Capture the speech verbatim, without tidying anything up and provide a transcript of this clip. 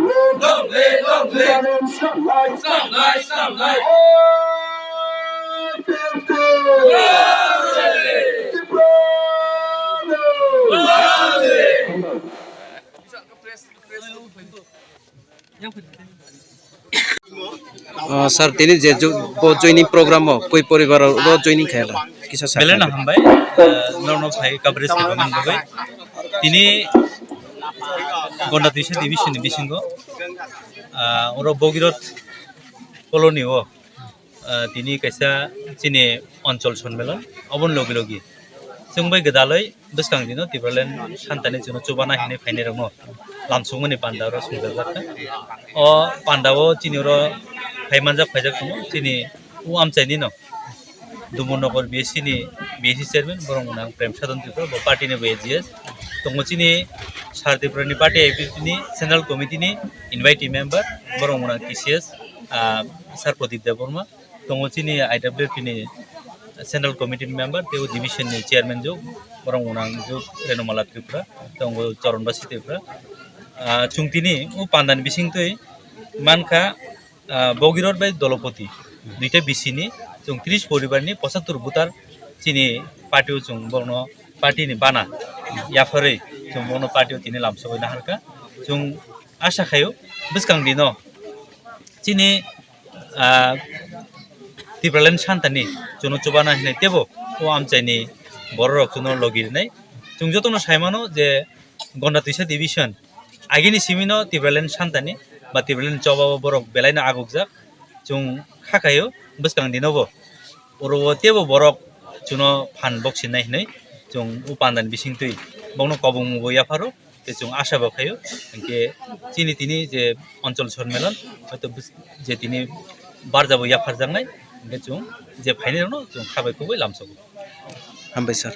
Long live, long live. Long live, long live. Ah, sir, tini je jo-, bo joining program o koi poribar o joining khaila kisa sa. Belai no hambai, eh, norno phai coverage khe mangbai. Tini Gonda Twisa division ni bisingo, ah, oro Bogirot colony o, ah, tini kaisa chini onchol sonmelon, oboni logi logi chwng bai gwdalwi bwskang dino Tipraland santani chwngno chubana hinwi phainairokno lamsukmani panda oro swngjak jak kha. O panda o chini oro phai manjak phaijak tongo chini o amchaini no Dumunogor B S C ni B S C chairman borok mwnang Prem Sadhan Tripura, bo party ni bo A G S tongo chini Sar Tripura ni party I P F T ni central committee ni invitee member borok mwnang T C S, ah, Sar Pradip Debbarma. Tongo chini I W F T ni Central Committee ni member, tei o division ni chairman juk, borok mwnang juk Renomala Tripura, tongo Charanbasi Tripura. Ah, chwng tini o panda ni bising twi mankha, ah, Bogirot bai Dolopoti, duita B C ni, chwng tris poribar ni pochattor voter chini party o chwng borokno party ni bana yapharwi chwng borokno party o tini lamsogwi naharkha. Chwng asha khaio bwskang dino chini, ah, Tipraland santani chwngno chubana hinwi teibo o amchaini bororok chwngno logi rwnai. Chwng jotono sai mano je Gonda Twisa division agini simino Tipraland santani ba Tipraland choba o borok belaino agukjak. Chwng kha khaio bwskang dinobo oro o teibo borok chwngno phan bok sinai hinwi chwng o pandani bisingtwi bokno kobongmungo yapharo. Tei chwng asha bo khaio, hinkhe chini tini je onchol sonmelon hoito bus-, je tini barjabo yapharjaknai, hinkhe chwng je phainairokno chwng khabai khugui lamsogo. Hambai sir.